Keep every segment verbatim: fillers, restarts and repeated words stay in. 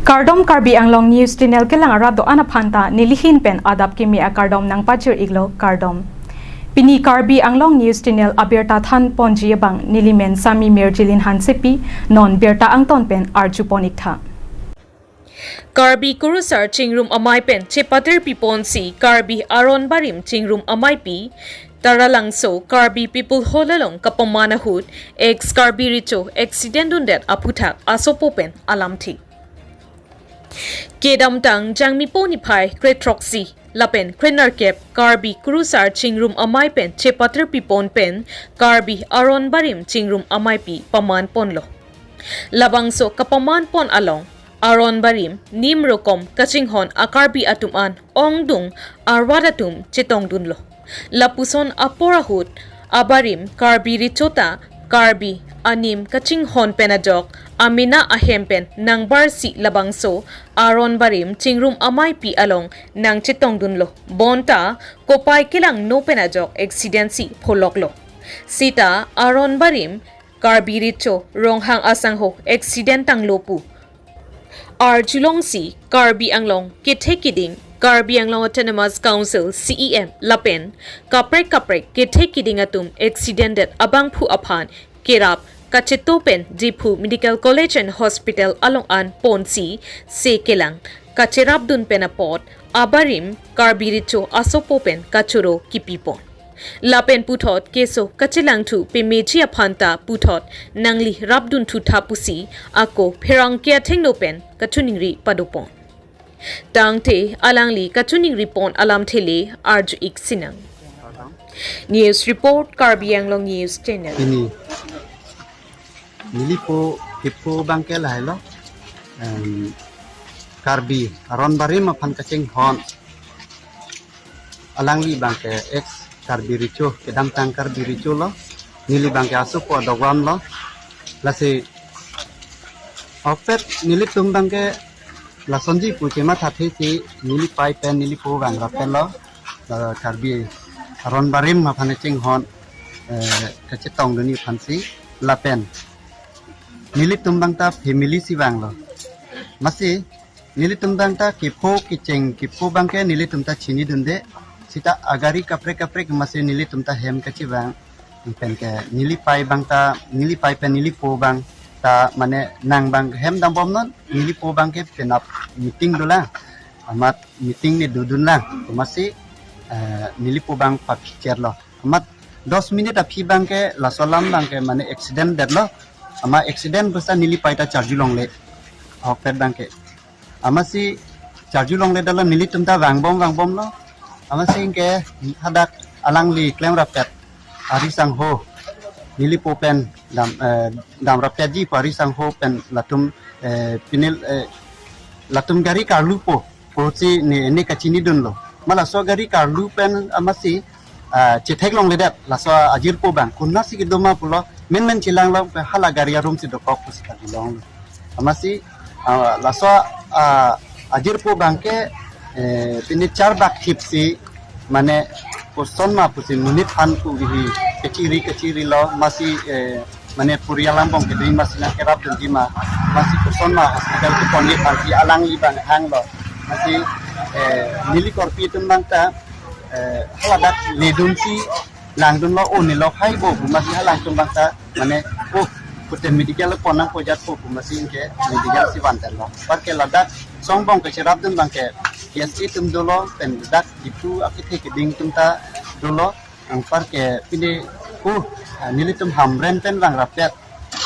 Kardom, Karbi Anglong News Channel kelang arat do-an aphan ta nelihin pen adap kimi akardom nangpajir iklo, kardom. Pini Karbi Anglong News Channel abirta than ponji abang nelimen Sami Mirjilin Hansepi, non birta angton pen arju pon iktha. Karbi Kurusar Chingrum Amei pen chepatir piponsi Karbi Aron Barim Chingrum Ameipi Taralangso Karbi People Hall along kapaman ahut ex Karbi Recho accident dundet aphuthak asopo pen alamthe. Kedamtang Jangmipo niphai krethroksi lapen krenerkep Karbi Kurusar Chingrum Amei pen chepatir pipon pen Karbi Aron Barim Chingrum Ameipi paman ponlo. Labangso kapaman pon along Aron Barim nim rokom kachinghon a-Karbi atum an ongdung arwat atum chetongdunlo. Lapuson apor ahut abarim Karbi Recho ta Karbi anim kachinghon pen ajok amena ahem pen nangbarsi labangso Aron Barim Chingrum Ameipi along nangchetongdunlo. Bonta kopai kelangno pen ajok accident si pholoklo. Sita Aron Barim Karbi Recho Ronghang asangho accident tanglo pu arjulongsi Karbi Anglong kethe keding, Karbi Anglong Autonomous Council, C E M, lapen kaprek kaprek kethe keding atum accident det abangphu aphan kerap kacheto pen Diphu Medical College and Hospital along an ponsi se kelang kacherapdun pen apot abarim Karbi Recho asopo pen kachoro kipipon. Lapen puthot keso kachelangthu pemeji aphan ta puthot nangli rapdunthutha pusi ako pherangke athengno pen kachiningri padopon. Tangte alangli kachiningri pon alamthe le arju ik sinang. News report, Karbi Anglong News Channel. Pini nelipo kepho abangke lahelo, em, Karbi Aron Barim aphan kachinghon. Alangli abangke ex Karbi Recho, kedamtang Karbi Recho lo. Neli abangke asopo adokvam lo. Lasi ahokpet nelitum abangke lasonji pu chemathathe si neli pai pen nelipo vang rapetlo. La Karbi Aron Barim aphan chinghon, eh, kachetongdunji aphansi lapen nelitum abangta family si vanglo. Masi nelitum abangta kepho kecheng kepho abangke nelitum ta chinidunde. Sita agari kaprek kaprek masi nelitum ta hem kachevang. Penke neli pai abangta, neli pai pen nelipo abangta mane nang abang hem dambomnon, nelipo abangke penap meeting dolang. Amat meeting ne dodunlang. Masi, eh, nelipo abang paphicherlo. Amat dos minute aphi abangke laso alam abangke mane accident detlo. Amat accident basa neli pai ta charjulongle. Ahokpet abangke. Amatsi charjulongle detlo, nelitum ta vangbom vangbomlo. Amatsi anke hadak alangli klemrappet ari sangho nelipo pen dam, eh, damrappetji pu ari sangho pen latum, eh, pinil, eh, latum gari karlupo pusi ne, ne kachinidunlo. Ma laso gari karlu pen amatsi, ah, chetheklongledet laso ajirpo abang. Konatsi kedo ma pulo, menmen chelanglo, hala gari arumsi dokok pusi karjulonglo. Amatsi, ah, laso, ah, ajirpo abangke, eh, pini charbak thipsi, mane kosonma pusi monit aphan pu kihi kachiri kachirilo, amatsi, eh, mane purial angbong keding amatsi nangkerapdunji ma, amatsi kosonma hospital keponji aphansi alangli abang hanglo. Amatsi, eh, neli korpi atum abangta, eh, haladak ledunsi langdunlo, o nelo haibo pu amatsi halangtum abangta mane, oh, pute medical pon nangpo jat pu pu amatsi anke medical si vantanlo. Anparke ladak songbong kacherapdun abangke P S C atum dolo, pen dak Diphu akethe keding atum ta dolo. Anparke pini, uh, ah, nelitum Hamren pen vangrappet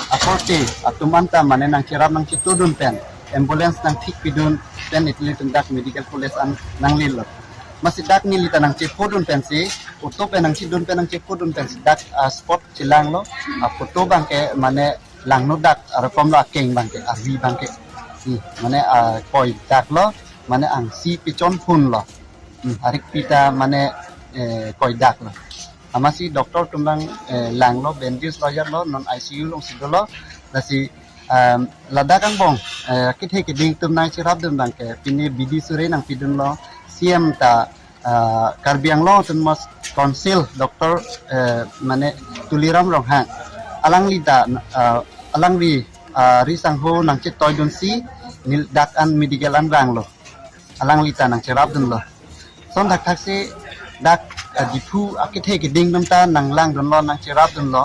akorte atum anta mane nangcherap nangchetodun pen, ambulance nangthikpidun pen nelitum dak medical college an nanglelo. Amatsi dak neli ta nangchephodun pensi, auto pen nangchidun pen nangchephodun pensi dak, ah, spot chelanglo. Ah, photo abangke mane langno dak, ah, rokomlo akeng abangke, arvi abangke. Hmm, mane, ah, koidaklo, mane angsi pechonphunlo. Hmm, arikpi ta mane, eh, koidaklo. Amatsi doctor atum abang, eh, langlo, bandage loyarlo, non I C U alongsi dolo. Lasi, um, ladak angbong, eh, kethe keding atum nangcherapdun abangke pini bidi suri nangpidunlo, C M ta, ah, Karbi Anglong Autonomous Council, Doctor, eh, mane Tuliram Ronghang. Alangli ta, ah, alangli, ah, ari sangho nangchetoidunsi, neli dak an medical an vanglo. Alangli ta nangcherapdunlo. Lason thakthaksi dak, eh, Diphu akethe keding atum ta nanglangdunlo, nangcherapdunlo.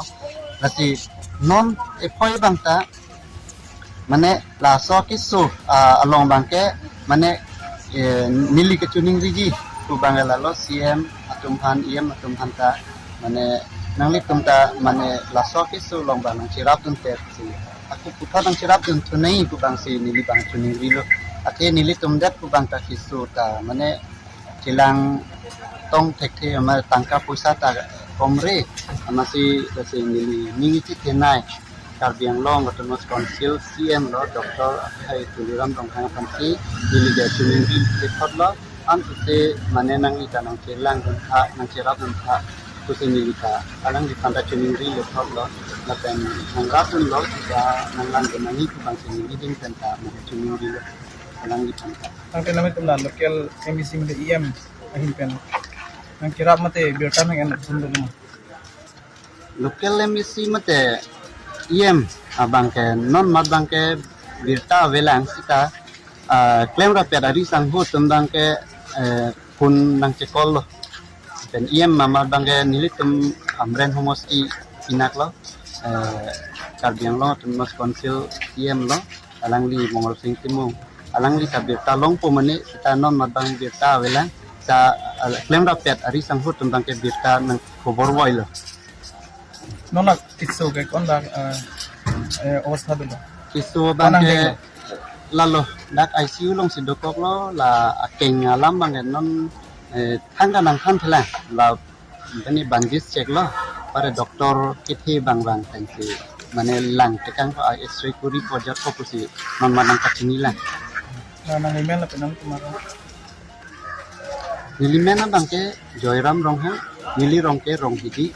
Lasi non ephoi abang ta mane laso keso, ah, along abangke mane, eh, neli kachiningriji pu abang lalo C M atum aphan, E M atum aphan ta mane nanglitum ta mane laso keso along abang nangcherapdun tesi, ako puthot nangcherapdun thunei pu abangsi neli abang chiningrilo. Athe nelitum det pu abang ta keso ta mane chelang tong thekthe, ama tangka poisa ta komre, amatsi lasi neli ning isi thenei Karbi Anglong Autonomous Council C M lo Doctor Akhai Tuliram Ronghang aphansi neli ke chiningri lethotlo. Ansose mane nangli ta nangchelangdun tha, nangcherapdun tha pusi neli ta alangliphan ta chiningri lethotlo. Lapen nangrapdunlo, ta nanglangdun nangji pu abangsi neli din pen ta mane chiningrilo alangliphan ta. Tangte nanglitum la local M A C mate E M ahin pen nangkerap mate birta nang-en sum dolo? Local M A C mate E M abangke non mat abangke birta avelang seta, ah, klemrapet ari sangho atum abangke, eh, phone nangchekollo. Pen E M amat abangke nelitum Hamren homosti pinaklo, eh, Karbi Anglong Autonomous Council E M lo, alangli Mongol Sing Timung. Alangli ta birta longpo mane seta non mat abang birta avelang, ta, ah, klemrapet ari sangho atum abangke birta nangkhobor voilo. Non la keso ke ko-an la, eh, eh, obostha dolo? Keso abangke lalo dak I C U alongsi dokoklo, la akeng alam abangke non, eh, thangta nangthan thelang, la mane bandage cheklo, pare doctor kethe abang abang pensi mane lang tekangpo, ah, X-ray kuri pojatpo pusi non mat nangkachinilang. La nangli men lapen nangtum arong? Neli men abangke Joyram Ronghang, neli arong ke Ronghidi,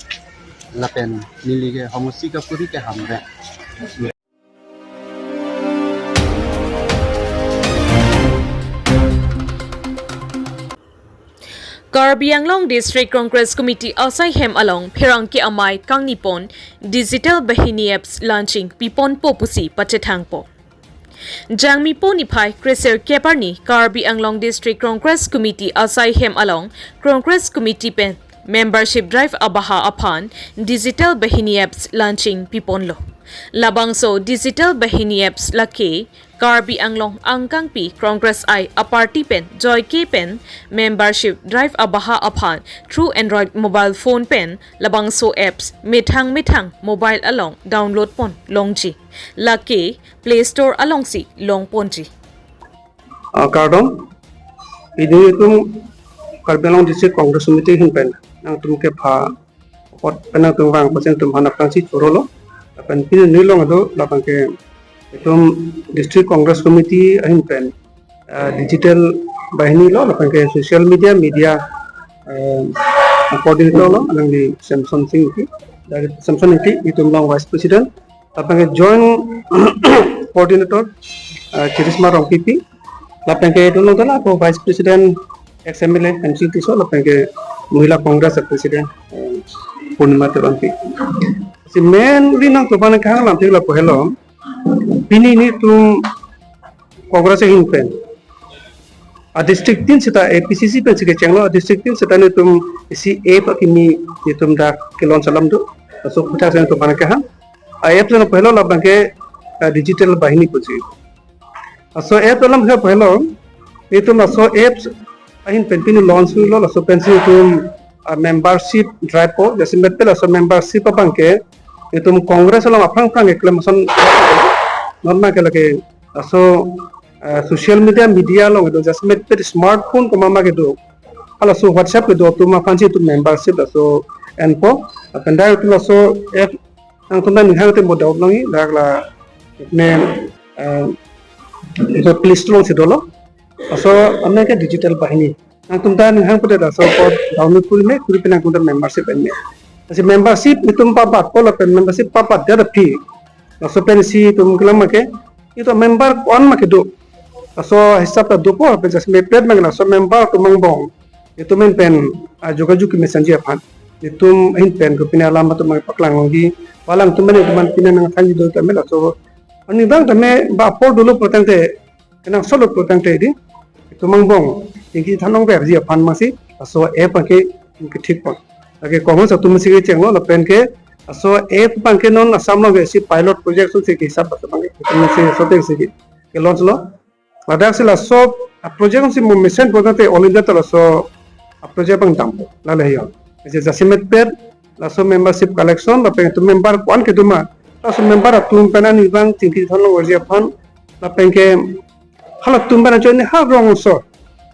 lapen neli ke homosti kapuri ke Hamren. Karbi Anglong District Congress Committee asai hem along pherangke amei kangnipon digital bahini apps launching piponpo pusi pachethangpo. Jangmipo niphai kresirkep arni Karbi Anglong District Congress Committee asai hem along Congress Committee pen membership drive abaha aphan digital bahini apps launching piponlo. Labangso digital bahini apps lake Karbi Anglong angkangpi Congress I aparty pen joike pen membership drive abaha aphan through Android mobile phone pen labangso apps methang methang mobile along download pon longji. Lake Play Store alongsi longponji. Ah, kardom, pini itum Karbi Anglong District Congress Committee ahin pen nangtum kepha apot pen nangtum vang pasang atum aphan aphrangsi chorolo. Lapen pini neli along do labangke itum District Congress Committee ahin pen, ah, digital bahini lo, labangke social media, media, eh, coordinator lo, alangli Samson Sing Ingti, dari Samson Ingti, itum along vice president, labangke joint coordinator, eh, Charisma Rongpipi, labangke itum along dala ako vice president, ex M L A, M C Tisso, labangke Mahila Congress president, eh, Purnima Teronpi. Si main ri nangtum aphan kehang alam thik lapu helo, pini nelitum Congress ahin pen a district tin seta A P C C pensi kechenglo, a district tin seta nelitum isi app akimi nelitum dak ke-launch alam do. Laso aphuthak si nangtum aphan kehang. A app along pehlo labangke, ah, digital bahini pusi. Laso app alam he pehlo, nelitum laso apps ahin pen pini launch lo, laso pensi nelitum, ah, membership drive po, jasemet pen laso membership abangke nelitum Congress along aphrang aphrang keklem ason non ma ke lake laso, eh, social media, media along do, jasemet pen smartphone komat ma kedo, halaso WhatsApp kedo atum aphansi itum membership laso enpo. Lapen dak itum laso app nangtum ta ninghang te mo download longji, dak la ne, eh, itum Play Store alongsi dolo. Laso amen ke digital bahini. Nangtum ta ninghang pudet laso apot download kuri me, kuri pen nangtum ta membership en me. Lasi membership itum pabatpo lapen membership pabatdet aphi, laso pensi itum kelang ma ke, itum member ko-an ma kedo, laso hisap ta dopo, lapen jasemet pen ma ke laso member atum angbong itum ahin pen, ah, jogajog kemesenji aphan. Itum ahin pen kopine alam atum ma paklang longji, alangtum ma itum ahin pine nangthanji do tame laso. Arnivang tame ba apor dolo pulotangte Kenangsot lo pulotangte di, itum angbong chingki than longverji aphan masi laso app abangke kethik pon. Lake Congress atum si kechenglo lapen ke laso app abangke non Assam along si pilot project si kehisap laso abangke itum si laso ateng si ke-launch lo. Ladak si laso a-project si mo mesen pulotangte all India ta laso a-project abang dampo, lale yo. Isi jasemet pet laso membership collection lapen itum member ko-an kedoma, laso member atum pen arnivang chingki than longverji aphan lapen ke halatum pen ajoine ha rong so,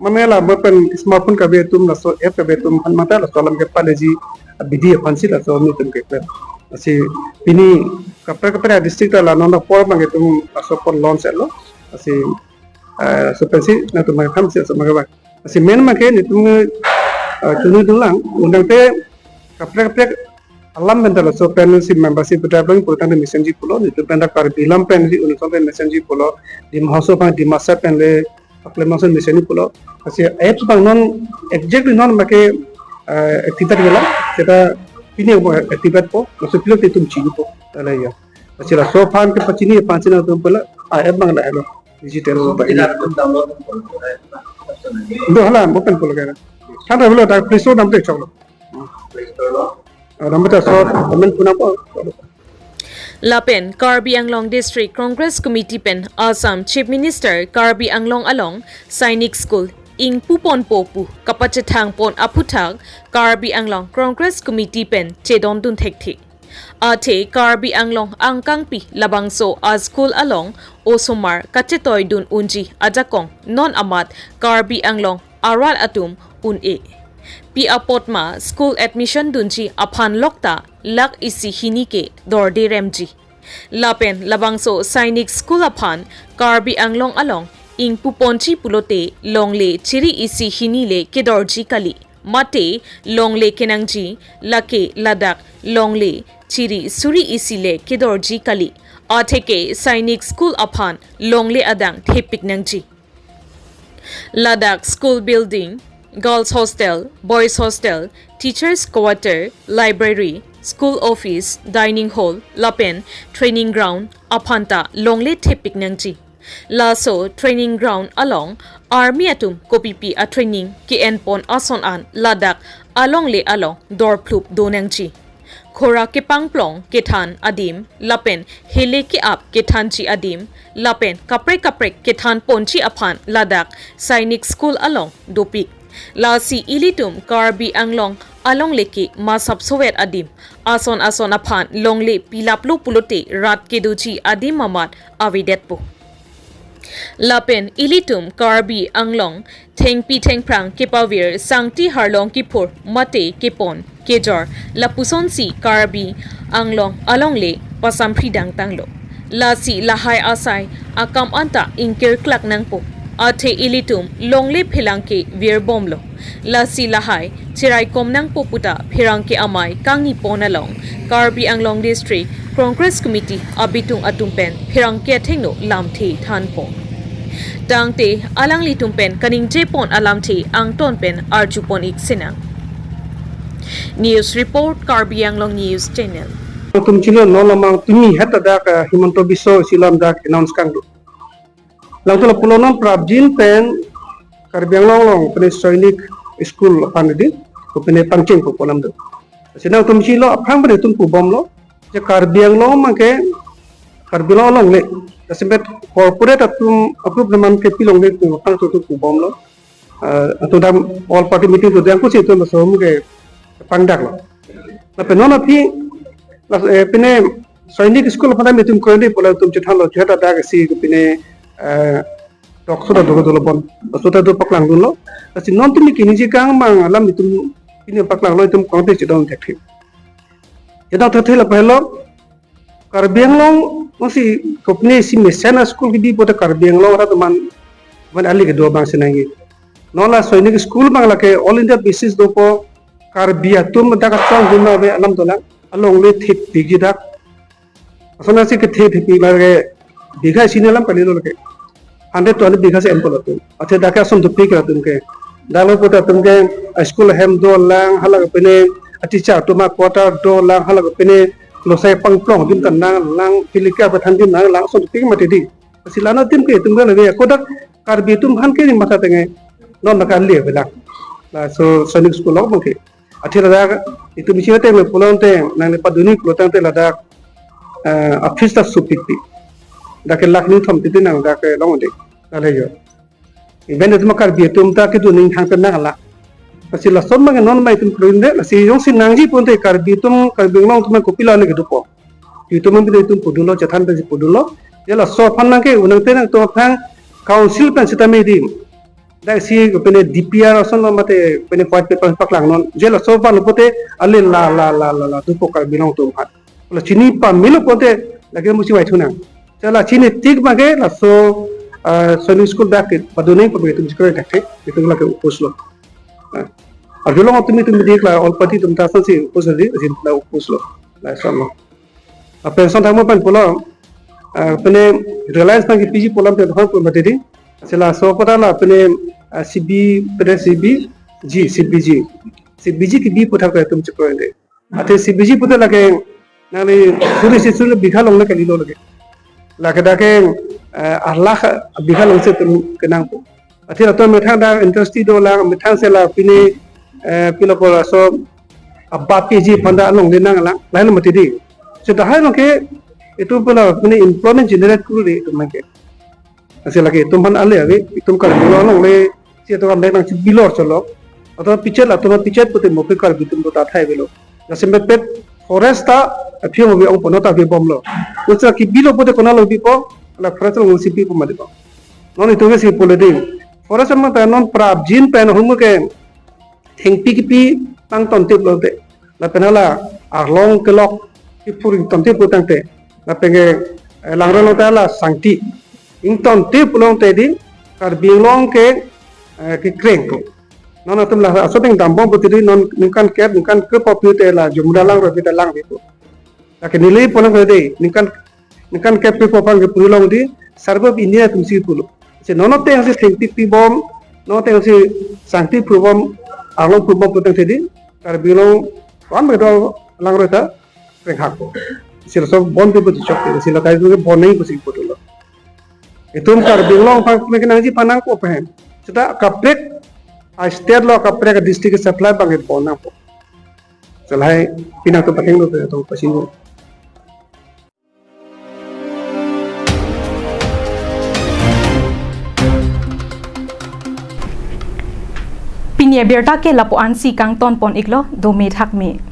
mane la mo pen smartphone kave atum laso app kave atum aphan mata laso alam kepaleji abidi aphan si laso nelitum ke-plan. Lasi pini kaprek kaprek district ta la non apor abang itum laso apor launch lo. Lasi, eh, laso pensi nangtum abang tham si laso abang abang. Lasi main abangke nelitum, eh, chunidunlang, pulotangte kaprek kaprek alam pen ta laso pen si membership drive abang pulotangte mesenji pulo, nelitum pen ta Karbi alam pen si Arunachal pen mesenji pulo, Dima Hasao abang Dimasa pen le aklem abang si mesenji pulo. Lasi apps abang non exactly non abangke, eh, activate kelang, seta pini abang activate po, laso pilo itum chinipo, lale yo. Lasi laso aphan kepachini aphan si nangtum pula, ah, app abang lahelo, digital. So, abang. Ina atum download pon pon, eh, option ini. Do hala, open pulo kena. Than ra pulo, dak Play Store damte choklo. Play Store lo. Ah, damte so, comment puna po. Lapen Karbi Anglong District Congress Committee pen Assam Chief Minister Karbi Anglong along Sainik School ingpuponpo pu kapachethang pon aphuthak Karbi Anglong Congress Committee pen chedondun thekthe. Athe Karbi Anglong angkangpi labangso a-school along osomar kachetoidun unji ajakong non amat Karbi Anglong arat atum un-e. Pi apot ma school admission dunji aphan lokta lakh isi hini ke dorde remji. Lapen labangso Sainik School aphan Karbi Anglong along ingpuponji pulote longle chiri isi hini le kedorji kali. Mate longle kenangji, lake ladak longle chiri suri isi le kedorji kali. Atheke Sainik School aphan longle adang thepik nangji. Ladak school building, girls hostel, boys hostel, teachers quarter, library, school office, dining hall, lapen training ground aphan ta longle thepik nangji. Laso training ground along army atum kopipi a-training ke-enpon ason an ladak alongle along dorphlup do nangji. Khora kepangplong kethan adim, lapen hele ke-ap kethanji adim, lapen kaprek kaprek kethanponji aphan ladak Sainik School along dopik. Lasi ilitum Karbi Anglong alongle ke masap sovet adim, ason ason aphan longle pilaplo pulote rat kedoji adim amat avedetpo. Lapen ilitum Karbi Anglong thengpi thengphrang kepavir sangti harlong kiphur mate kepon kejor lapusonsi Karbi Anglong alongle pasamphri dangtanglo. Lasi lahai asai akam anta ingkirklak nangpo. Athe ilitum longle phelang ke virbomlo. Lasi lahai chiraikom nangpo puta pherangke amei kangnipon along Karbi Anglong District Congress Committee abitung atum pen pherangke athengno lamthe thanpo. Tangte alanglitum pen kaningjepon alamthe angton pen arjupon ik sinang. News report, Karbi Anglong News Channel. Atum chilo non lamang tumi het dak, eh, Himanta Biswa isi alam dak announce kangdun. Langtula pulo non prapjin pen Karbi Anglong along pene Sainik School aphan di, ko pene pangcheng pu ponam do. Lasi nangtum chilo aphrang pene itum pubomlo, je Karbi Anglong abangke Karbi Anglong alongle, jasemet corporate atum approve naman ke pilongle pu aphrang itum pubomlo. Eh, atum dam all party meeting do dang kusi itum laso amu ke pangdaklo. Lapen non aphi, las, eh, pene Sainik School aphan itum kroide pulo itum chethanlo, chethan dak si pene, eh, talk show ta do dolo bon, talk show ta do paklangdunlo. Lasi non tumi kiningje kang abang alam itum pini paklanglo, itum kongte chedon thekthe. Chedon thekthe lapen lo Karbi Anglong masi kopine si mesen a-school kebi pote Karbi Anglong arat atum, atum ali kedo abang si nangji. Non la Sainik School abang lake all India basis dopo, Karbi atum dak atong hima ave alam dolang, alongle thepikji dak. Ason asi kethe thepik lake bigha isi ne alam kalilo lake. Hundred to hundred bigha si enpo latum. Athe dak ason dopik latum ke. Dak lo puta atum ke, ah, school ahem dolang, hala ke pene, ah, teacher atum a-quarter dolang, hala ke pene, losai pangplong adim ta nanglang, pilika pathan adim nanglang, ason dopik mati di. Lasi la-an adim ke itum ke lebe kodak Karbi atum aphan ke ri matha tenge non maka le belang. Laso Sainik School along abang ke. Athe ladak itum isi teng me pulang teng nang le paduni pulo tangte ladak, eh, a-fees ta sopikpik. Dak ke lakh nithom titi nang dak ke long de. Lale yo. Even itum Karbi atum ta kedun ning thang tenang la. Lasi lason abang non mai itum kruin de, lasi jongsi nangji pon te Karbi atum, Karbi Anglong atum kopilo ne kedopo. Itum abang itum pudunlo, chethan ta si pudunlo. Je laso aphan nang ke unang tenang to thang council pen sitame di. Dak si pene D P R ason lo mate pene white paper paklang non. Je laso aphan lo pote ale la la la la la dopo Karbi Anglong atum aphan. Kalau chini pamelo pote lagi musi wai thunang. Chala chini tik abang ke laso, ah, Sainik School dak ke paduni pabrik itum sikro dak ke itum lagi oppose lo. Ah. Arjulong atum itum dik la all party atum ta ason si oppose di, asin la oppose lo. Lason lo. Ah, pension thangmo pen pulo, ah, pene Reliance abang ke P G pulo pen thang pun mati di. Lasi laso kodak la pene, ah, C B, pene C B G, C B G. C B G kebi puthak itum chikro ende. Athe C B G pute lake nangli suri si suri bigha along le kalilo lake. Lake dak ke, eh, a lakh bigha along si itum kenangpo. Athe latum methang dak industry dolang, methang si la pini, eh, pilo ko laso abap keji aphan ta along le nanglang, lain mati di. Seta hai along ke itum pula pini employment generate kuru di itum abang ke. Lasi lake itum aphan ale ave, itum Karbi Anglong le, si itum kan nang si bilor cholo. Atau pichet la, atau pichet pute mo pe Karbi atum ta thai avelo. Lasi mepet forest ta, aphi mo bi ong pono ta bi bomlo. Usa kebilo pute konat lo bipo, la forest lo si bipo mati po. Non itum ke si pule di. Forest ma ta non prapjin pen hung ke thengpi kepi nang tontip lote. Lapen hala arlong kelok kephur ingtontip pu tangte. Lapen ke, eh, langroi along ta la sangti ingtontip pulote di Karbi Anglong ke, eh, kekreng ko. Non atum la aso ding dambom pute di non ningkan kep ningkan kep pute la jumda langroi pita lang bipo. Lake neli pulang ke di ningkan ningkan kep pi aphan ke puri long di Survey of India atum si pulo. Si non ateng si thengpi pi bom, non ateng si sangti phu bom, arlong phu bom putang thedi, Karbi Anglong wan bedo langroi ta prenghak ko. Si laso bon pi puti chok, si la kai ke bon nai pusi putulo. Itum Karbi Anglong aphan ke nangji aphan nangpo pen. Seta kaprek a state lo kaprek a district supply abang ke bon nangpo. Chalai pinang tu patheng lo tu pasin. Pini abirta ke lapu-an si kangton pon iklo, dome thakme.